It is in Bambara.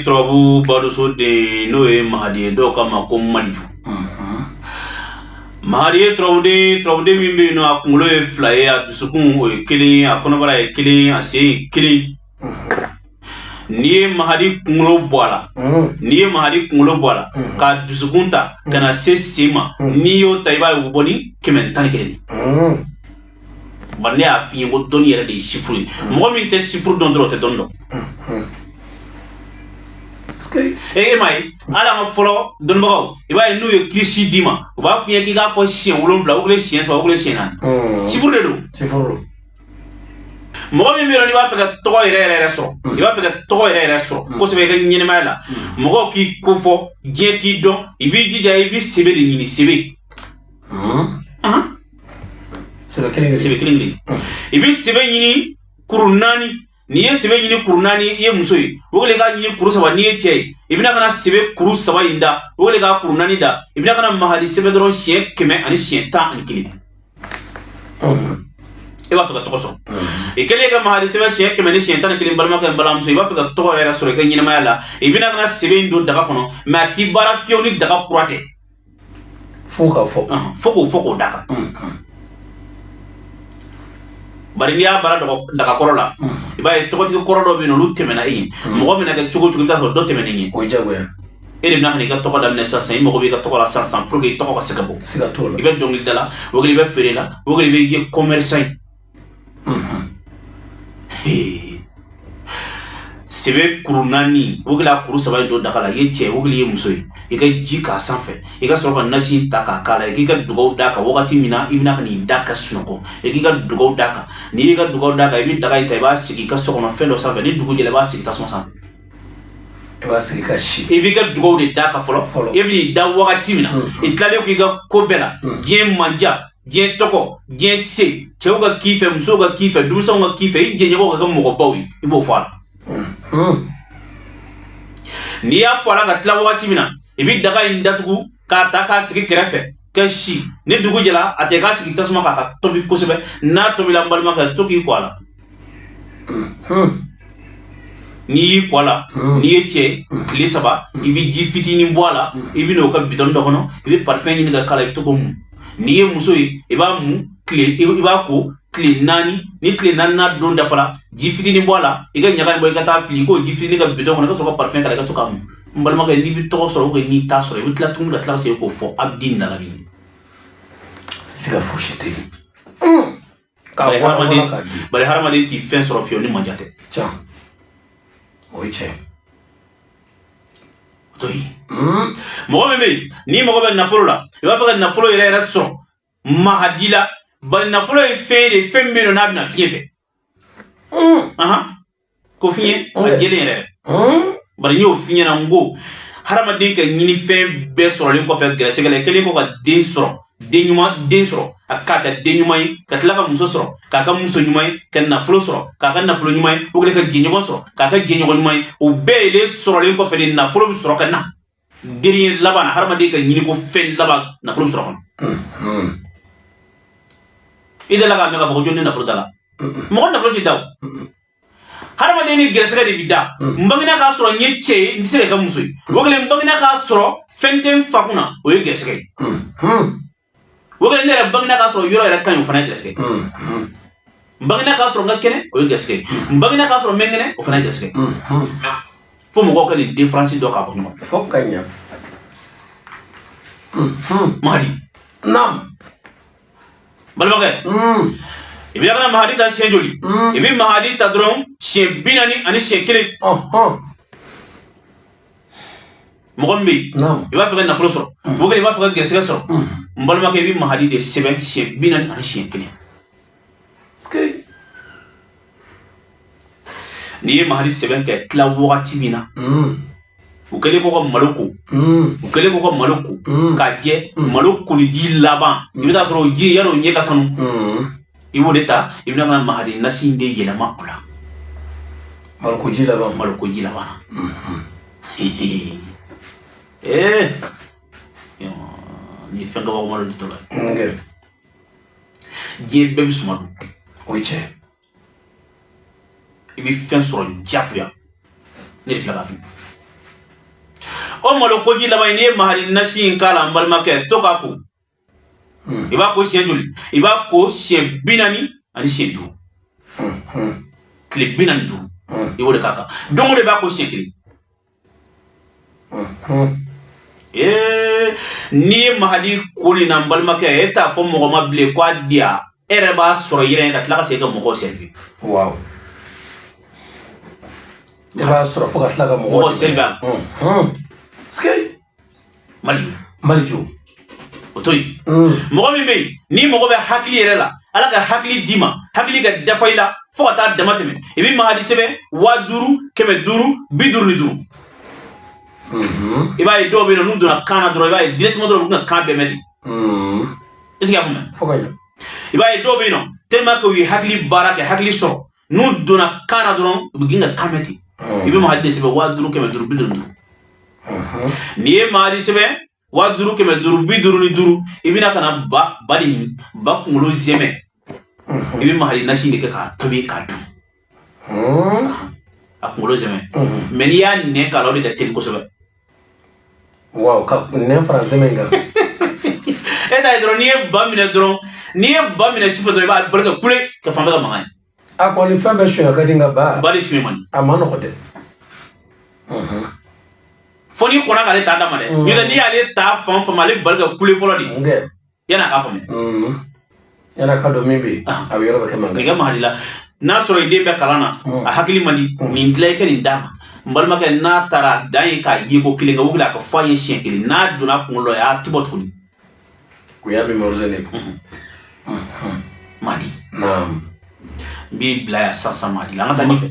Turabu baduso den, n'o ye Mahadi ye, dɔw k'a ma ko Maliju. Mahadi ye turabuden, turabuden min bɛ yen nɔ, a kunkolo ye fila ye, a dusukun o ye kelen ye, a kɔnɔbara ye kelen ye, a sen ye kelen. N'i ye Mahadi kunkolo bɔ a la, n'i ye Mahadi kunkolo bɔ a la k'a dusukun ta ka na se sen ma, n'i y'o ta, i b'a ye o bɛ bɔ ni 111 de. Bari ne y'a f'i ye ko dɔnni yɛrɛ de ye chiffre ye. Mɔgɔ min tɛ chiffre dɔn dɔrɔn, o tɛ dɔnni dɔn. E m'a ye, hali an ka fɔlɔ dɔnnibagaw, i b'a ye n'u ye kirisi d'i ma, u b'a f'i ye k'i k'a fɔ siɲɛ 7, o kelen siɲɛ 3, o kelen siɲɛ 4. Chiffre de don. Mɔgɔ min bɛ yen nɔ, n'i b'a fɛ ka tɔgɔ yɛrɛ yɛrɛ yɛrɛ sɔrɔ, i b'a fɛ ka tɔgɔ yɛrɛ yɛrɛ sɔrɔ kosɛbɛ i ka ɲɛnɛmaya la, mɔgɔw k'i ko fɔ, diɲɛ k'i dɔn, i b'i jija, i bɛ sebe de ɲini, sebe. Sebe kelen kelen. Sebe kelen kelen. I bɛ sebe ɲini kuru 4. N'i ye sebe ɲini kuru 4, i ye muso ye, o kɛlen k'a ɲini kuru 3, n'i ye cɛ ye, i bɛna ka na sebe kuru 3 in da, o kɛlen k'a kuru 4 da, i bɛna ka na Mahadi sɛbɛn dɔrɔn siɲɛ 111. I b'a fɛ ka tɔgɔ sɔrɔ, i kɛlen ka Mahadi sɛbɛn siɲɛ 111, balimakɛ, n balimamuso, i b'a fɛ ka tɔgɔ yɛrɛ sɔrɔ i ka ɲɛnamaya la, i bɛna ka na sebe in don daga kɔnɔ, mais a t'i baara fiyewu ni daga kura tɛ. Fo ka fɔ. Fo k'o fɔ k'o da kan. Bari n'i y'a baara daga kɔrɔ la, i b'a ye tɔgɔtigi kɔrɔ dɔ bɛ yen nɔ, olu tɛmɛna e ɲɛ. Mɔgɔ bɛna kɛ cogo o cogo, i bɛ taa sɔrɔ dɔ tɛmɛna e ɲɛ. O ye diyagoya. E de bɛna ka na i ka tɔgɔ daminɛ sisan sisan, i mago b'i ka tɔgɔ la sisan sisan pour que i tɔgɔ ka se ka bɔ. Siga t'o la. I bɛ dɔnkili da la, o kɛlen i bɛ feere la, o kɛlen i bɛ ye commerçant ye. Sebe kuru 4, o kɛlen a kuru 3 in don daga la, i ye cɛ, o kɛlen i ye muso ye, i ka ji k'a sanfɛ, i ka sɔrɔ ka nasi ta k'a k'a la, i k'i ka dugawu d'a kan. Wagati min na i bɛna ka n'i da ka sunɔgɔ, i k'i ka dugawu d'a kan. N'i y'i ka dugawu d'a kan, i bɛ daga in ta, i b'a sigi i ka so kɔnɔ fɛn dɔ sanfɛ. Ni dugu jɛra, i b'a sigi tasuma sanfɛ. I b'a sigi ka si. I b'i ka dugawu de d'a kan fɔlɔ. Fɔlɔ. E bɛn'i da wagati min na, i tilalen k'i ka ko bɛɛ la, diɲɛ manja, diɲɛ tɔgɔ, diɲɛ se, cɛw ka k'i fɛ, musow ka k'i fɛ, denmisɛnw ka k'i fɛ, i jɛɲɔgɔnw ka kɛ mɔgɔbaw ye, i b'o fɔ a la. N'i y'a fɔ a la ka tila wagati min na, i bɛ daga in datugu k'a ta k'a sigi kɛrɛfɛ ka si. Ni dugu jɛra, a tɛ k'a sigi tasuma kan, a ka tobi kosɛbɛ. N'a tobila, n balimakɛ, to k'i ko a la. N'i y'i ko a la, n'i ye cɛ, tile 3, i bɛ ji fitinin bɔ a la, i bɛ n'o kɛ bitɔn dɔ kɔnɔ, i bɛ parfum ɲini ka k'a la, i bɛ to k'o mun. N'i ye muso ye, i b'a mun tile, i b'a ko tile 4. Ni tile 4nan don dafara, ji fitinin bɔ a la, i ka ɲaga in bɔ, i ka taa fili, i k'o ji fitinin kɛ bitɔn kɔnɔ, i ka sɔrɔ ka parfum k'a la, i ka to k'a mun. N balimakɛ, n'i bɛ tɔgɔ sɔrɔ ou bien n'i t'a sɔrɔ, i bɛ tila tuguni ka tila ka segin k'o fɔ Abdi Nalabi. Siga fosi tɛ yen. Bari K'a bɔ a hadamaden k'a di. Bari hadamaden t'i fɛn sɔrɔ fiyewu ni manja tɛ. Can. O ye tiɲɛ. O to yen. Mɔgɔ min bɛ yen n'i mago bɛ nafolo la, i b'a fɛ ka nafolo yɛrɛ yɛrɛ sɔrɔ Mahadi la, bari nafolo ye fɛn de ye, fɛn min bɛ yen nɔ n'a bɛna fiɲɛ fɛ. Ko fiɲɛ a jɛlen yɛrɛ. Bari n y'o f'i ɲɛna, n ko hadamaden ka ɲini fɛn bɛɛ sɔrɔlen kɔfɛ gɛrɛsɛgɛ la, i kɛlen kɔ ka den sɔrɔ, den ɲuman, den sɔrɔ, a k'a ka den ɲuman ye, ka tila ka muso sɔrɔ, k'a ka muso ɲuman ye, ka nafolo sɔrɔ, k'a ka nafolo ɲuman ye, o kɛlen ka jɛɲɔgɔn sɔrɔ, k'a ka jɛɲɔgɔn ɲuman ye, o bɛɛ yɛrɛ sɔrɔlen kɔfɛ de, nafolo bɛ sɔrɔ ka na. Dernier laban na, hadamaden ka ɲini ko fɛn laban, nafolo bɛ sɔrɔ ka na. I delila k'a mɛn k'a fɔ ko jɔn ni nafolo da la? Mɔgɔ nafolo tɛ da o. Hadamaden ni gɛrɛsɛgɛ de bi da. N bangena k'a sɔrɔ n ye cɛ ye, n tɛ se ka kɛ muso ye. O kɛlen n bangena k'a sɔrɔ fɛn tɛ n fa kunna, o ye gɛrɛsɛgɛ ye. O kɛlen ne yɛrɛ bangena k'a sɔrɔ yɔrɔ yɛrɛ ka ɲi, o fana ye gɛrɛsɛgɛ ye. N bangena k'a sɔrɔ n ka kɛnɛ, o ye gɛrɛsɛgɛ ye. N bangena k'a sɔrɔ n bɛ kɛnɛ, o fana ye gɛrɛsɛgɛ ye. Fo mɔgɔw ka nin différence dɔ k'a bɔ ɲɔgɔn na. Fo ka ɲa. Mahadi. Naam. Balimakɛ, i bɛ ka na Mahadi ta siɲɛ joli? I bɛ Mahadi ta dɔrɔn siɲɛ 41. Mɔgɔ min bɛ yen, i b'a fɛ ka nafolo sɔrɔ, o kɛlen i b'a fɛ ka gɛrɛsɛgɛ sɔrɔ, n balimakɛ, i bɛ Mahadi de sɛbɛn siɲɛ 41. N'i ye Mahadi sɛbɛn kɛ tila wagati min na, u kɛlen kɔ ka malo ko, u kɛlen kɔ ka malo ko k'a jɛ, malo koliji laban, i bɛ taa sɔrɔ o ji yan'o ɲɛ ka sanu, i b'o de ta, i bɛna ka na Mahadi nasi in de yɛlɛma o la. Malo koji laban. Malo koji laban na. Nin ye fɛn kabakoma dɔ ditɔ la ye. Diɲɛ bɛɛ bɛ suma dun. O ye tiɲɛ. I bɛ fɛn sɔrɔ diyagoya. Ne de filɛ k'a f'i ye. O malo koji laban in, n'i ye mahadi nasi in k'a la, n balimakɛ, to k'a ko. I b'a ko siɲɛ joli? I b'a ko siɲɛ 45, tile 45, i b'o de k'a kan. Don o don i b'a ko siɲɛ kelen. Ee, n'i ye mahadi ko nin na, n balimakɛ, e t'a fɔ mɔgɔ ma bilen ko a diya. E yɛrɛ b'a sɔrɔ i yɛrɛ ye ka tila ka segin ka mɔgɔw servir. Waaw, i b'a sɔrɔ fo ka tila ka mɔgɔw servir a la. Ske. Mali. Malijo. O to yen. Mɔgɔ min bɛ yen n'i mago bɛ hakili yɛrɛ la, Ala ka hakili d'i ma, hakili ka dafa i la fo ka taa dama tɛmɛ, i bɛ mahadi sɛbɛn 5555. I b'a ye dɔw bɛ yen nɔ, n'u donna kan na dɔrɔn, i b'a ye directement dɔrɔn u bɛ ka kan bɛɛ mɛn de. Est ce que i y'a faamuya? Fo ka ɲɛ. I b'a ye dɔw bɛ yen nɔ, tellement que u ye hakili baara kɛ, hakili sɔrɔ, n'u donna kan na dɔrɔn, u bɛ grin ka kan mɛn ten. I bɛ mahadi de sɛbɛn 5555. N'i ye mahadi sɛbɛn 5555, i bɛna ka na ba de ɲini, ba kunkolo zɛmɛ. I bɛ mahadi nasi de kɛ k'a tobi k'a dun, a kunkolo zɛmɛ. Mais n'i y'a nɛn k'a la, o de ka teli kosɛbɛ. Waaw, ka nɛn fara zɛmɛ in kan. E ta ye dɔrɔn, n'i ye ba minɛ dɔrɔn, n'i ye ba minɛ sufɛ dɔrɔn, i b'a bali ka kule ka fan bɛɛ ka mankan ye. A kɔni fɛn bɛɛ suɲɛ ka di, nka ba Ba de suɲɛ man di. A ma nɔgɔ dɛ. Fo n'i kɔnna k'ale ta d'a ma dɛ. N'o tɛ, n'i y'ale ta fan fan ma, ale bali ka kule fɔlɔ de Mun kɛ? yan'a k'a faamuya. Yan'a ka dɔn min bɛ yen, a bɛ yɔrɔ bɛɛ kɛ mankan. Nin kɛ mahadi la, n'a sɔrɔ i den bɛ kalan na, a hakili man di, nin dilan, i ka nin d'a ma, n balimakɛ. N'a taara dan ye k'a ye ko kelen kɛ, o kelen a ka fɔ a ye siɲɛ kelen, n'a donna kunkolo la, a ti bɔ tuguni. O y'a mémoriser ne. Mahadi. Naam. N b'i bila yan sisan sisan mahadi la, an ka taa ɲɛfɛ.